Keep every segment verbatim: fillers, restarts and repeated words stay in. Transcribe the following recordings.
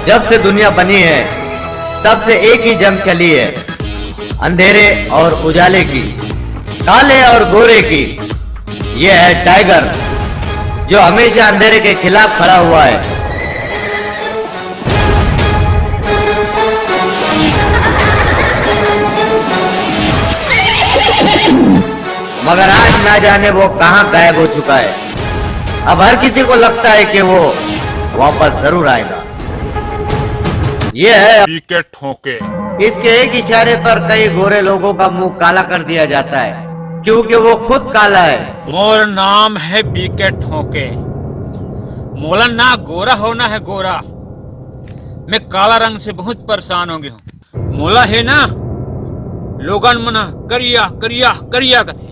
जब से दुनिया बनी है, तब से एक ही जंग चली है, अंधेरे और उजाले की, काले और गोरे की। ये है टाइगर, जो हमेशा अंधेरे के खिलाफ खड़ा हुआ है। मगर आज ना जाने वो कहां गायब हो चुका है। अब हर किसी को लगता है कि वो वापस जरूर आएगा। ये है बीके ठोके। इसके एक इशारे पर कई गोरे लोगों का मुंह काला कर दिया जाता है, क्योंकि वो खुद काला है। मोर नाम है बीके ठोके। मोला ना गोरा होना है, गोरा। मैं काला रंग से बहुत परेशान हो गया हूँ। मोला हे ना, लोगन मन करिया, करिया, करिया कथे।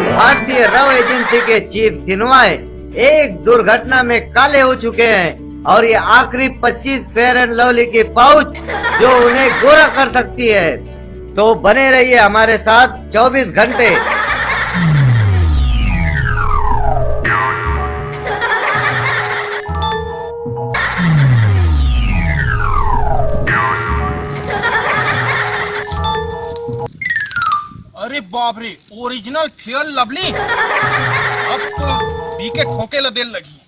भारतीय रव एजेंसी के चीफ सिन्हाय एक दुर्घटना में काले हो चुके हैं और ये आखिरी पच्चीस फेयर एंड लवली की पाउच जो उन्हें गोरा कर सकती है। तो बने रहिए हमारे साथ चौबीस घंटे। अरे बाप रे, ओरिजिनल फेयर लवली। अब तो बीके ठोके ल देर लगही।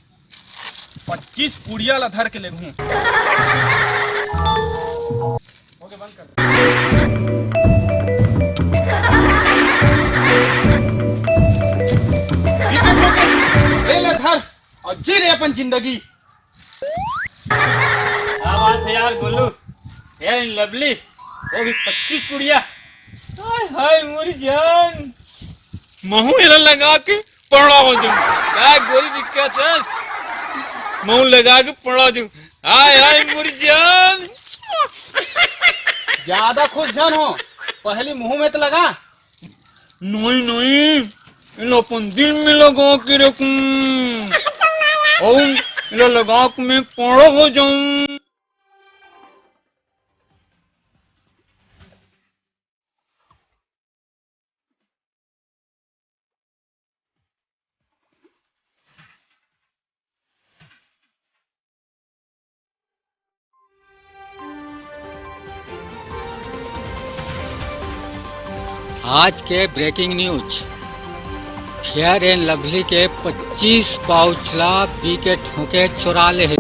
पच्चीस पुड़िया ल धर के लेगहूं। बीके ठोके, ले ले धर और जी ले अपन जिंदगी। क्या बात है यार गोलू, फेयर एंड लवली, वो भी पच्चीस पुड़िया। हाय हाय मोरी जान, महू एला लगा के पड़ा हो जाऊं। क्या गोरी दिक्कत है, महू लगा के पड़ा हो जाऊं। हाय हाय मोरी जान। ज्यादा खुश जन हो, पहली मुंह में तो लगा। नहीं नहीं, इला अपन दिल में लगा के रखूं। और इला लगा के मैं पड़ा हो जाऊं। आज के breaking news, fair and lovely के पच्चीस पाउच ला बीके ठोके चोरा ले हे।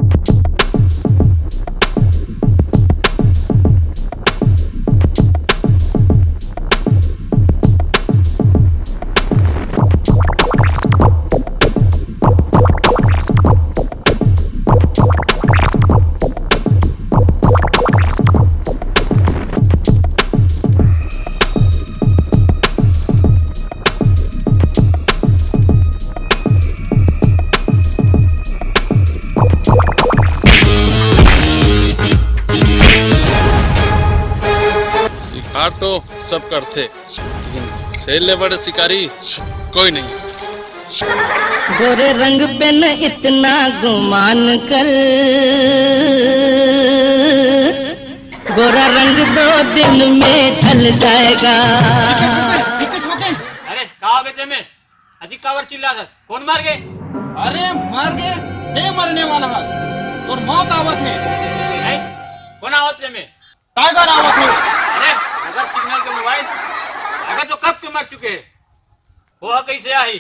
शिकार तो सब करथे, लेकिन सेल ले बड़े शिकारी कोई नहीं। गोरे रंग पे न इतना गुमान कर, गोरा रंग दो दिन में ढल जाएगा। अरे का हो गे तेमे? अजी काबर चिल्लात हस? कोन मर गे? अरे मर गे, मैं मरने वाला हस। तोर मौत आवत हे। नहीं, कोन आवत हे तेमे? टाइगर आवत हे। अरे, अगर सिग्नल के मोबाइल, टाइगर तो कब के मर चुके हे। वो कइसे आही?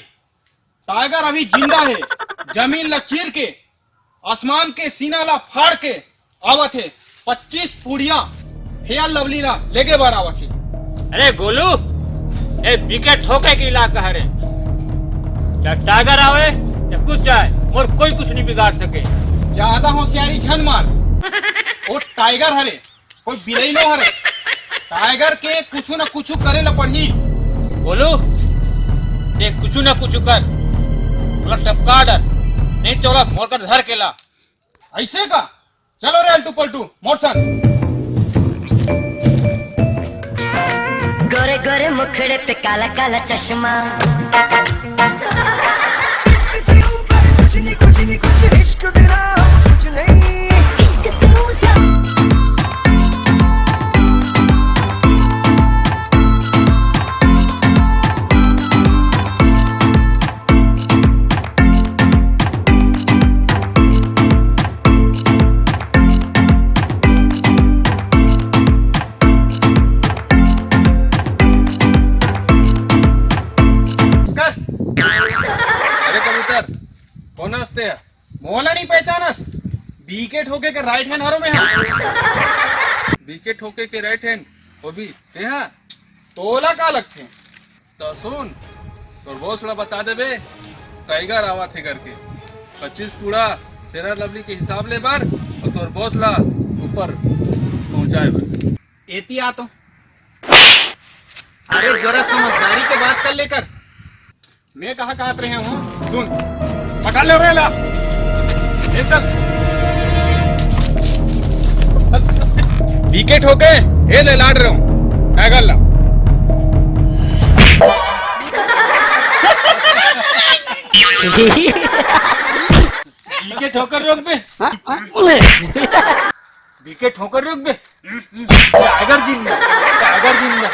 टाइगर अभी जिंदा हे, जमीन ला चीर के, आसमान के सीना ला फाड़ के आवत हे। पच्चीस पुड़िया फेयर लवली ला लेगे बर आवत हे। अरे गोलू, ए बीके ठोके के इलाका हरे। चाहे टाइगर आवे या कुछ जाए, मोर कोई कुछ नहीं बिगाड़ सके। ज्यादा होशियारी झन मार, वो टाइगर हरे, कोई बिलई नो हरे। टाइगर के कुछु न कुछु करे ल पड़ही। गोलू, ते कुछु न कुछु कर, मोला टपका डर। नहीं चोला, मोर कर धर के ला। ऐसे का? चलो रे अलटू पलटू, मोर संग। गोरे गोरे मुखड़े पे काला काला चश्मा। इश्क से ऊपर कुछ नहीं, कुछ नहीं, कुछ इश्क बिना कुछ नहीं। इश्क से ऊंचा। नमस्कार। अरे कबूतर, कौन है हंसते हैं? मोला नहीं पहचानस? बीके ठोके के राइट हैंड हरो में हाँ। बीके ठोके के राइट हैंड, वो भी ते हाँ? तोला का लगथे? तो सुन, तोर बॉस ला बता देबे, टाइगर आवत हे करके। पच्चीस कूड़ा फेयर लवली के हिसाब ले बर और तोर बॉस ला ऊपर पहुंचाए बर। एती आ तो। अरे जरा समझदारी के बात कर लेकर। मैं कहा कहत रहे हूँ, सुन। पकड़ ले रे ला। ले चल। विकेट होके, ए ले लाड रहे हूँ। टाइगर ला। विकेट होकर रोक बे। विकेट होकर रोक बे। टाइगर जिंदा, टाइगर जिंदा।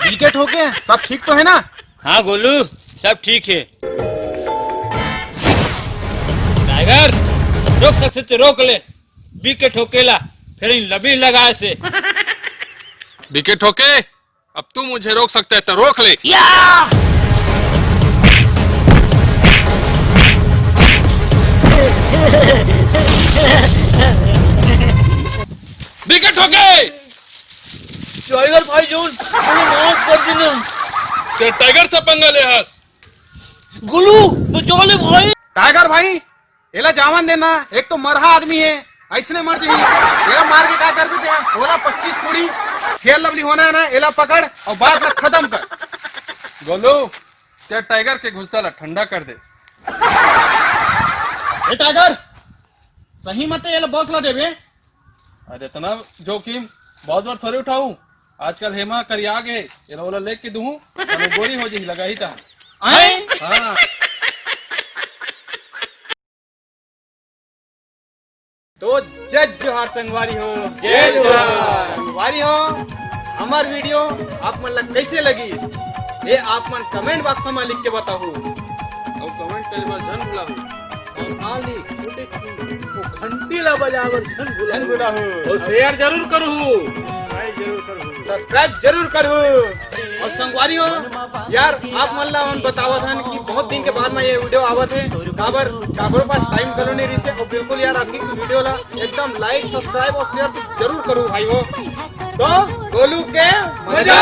विकेट होके सब ठीक तो है ना? हाँ गोलू, सब ठीक है। टाइगर, रोक सकते तो रोक ले। विकेट होके ला, फिर इन लबी लगा से। विकेट होके, अब तू मुझे रोक सकता है तो रोक ले। या! विकेट होके। टाइगर भाई जोन, मुझे माफ कर देना। ते टाइगर से पंगा ले हस। गोलू, तो चले भाई। टाइगर भाई, एला जावन देना, एक तो मरहा आदमी है, ऐसने मर जही। एला मार के का कर देते हैं? ओला पच्चीस कुड़ी, फेयर लवली होना है ना, एला पकड़ और बात ला खत्म कर। गोलू, ते टाइगर के गुस्सा ला ठंडा कर दे। ए टाइगर, सही मत एला बॉस ला देबे। अरे इतना जोखिम बहुत बार थोड़ी उठाऊं। आजकल हेमा करिया गे, एला ओला लेके दूं, अरे गोरी हो जही लगाही ता। आए? हाँ। तो जय जोहार संगवारी हो। जय जोहार। संगवारी हो, हमार वीडियो आप मन ला कैसे लगिस, ये आप मन कमेंट बॉक्स में लिख के बताहू। और कमेंट करे बर झन भुलाहू। और आली छोटे की वो घंटी ला बजावर झन भुलाहू। झन भुलाहू। और शेयर जरूर करहू। सब्सक्राइब जरूर करहू। और संगवारी हो, यार, आप मन ला हम बतावत हन कि बहुत दिन के बाद में ये वीडियो आवत है। काबर, काकरो पास टाइम घलो नहीं रहिसे। और बिल्कुल यार, आपकी वीडियो ला एकदम लाइक, सब्सक्राइब और शेयर तो जरूर करू भाई हो। तो गोलू के मजा।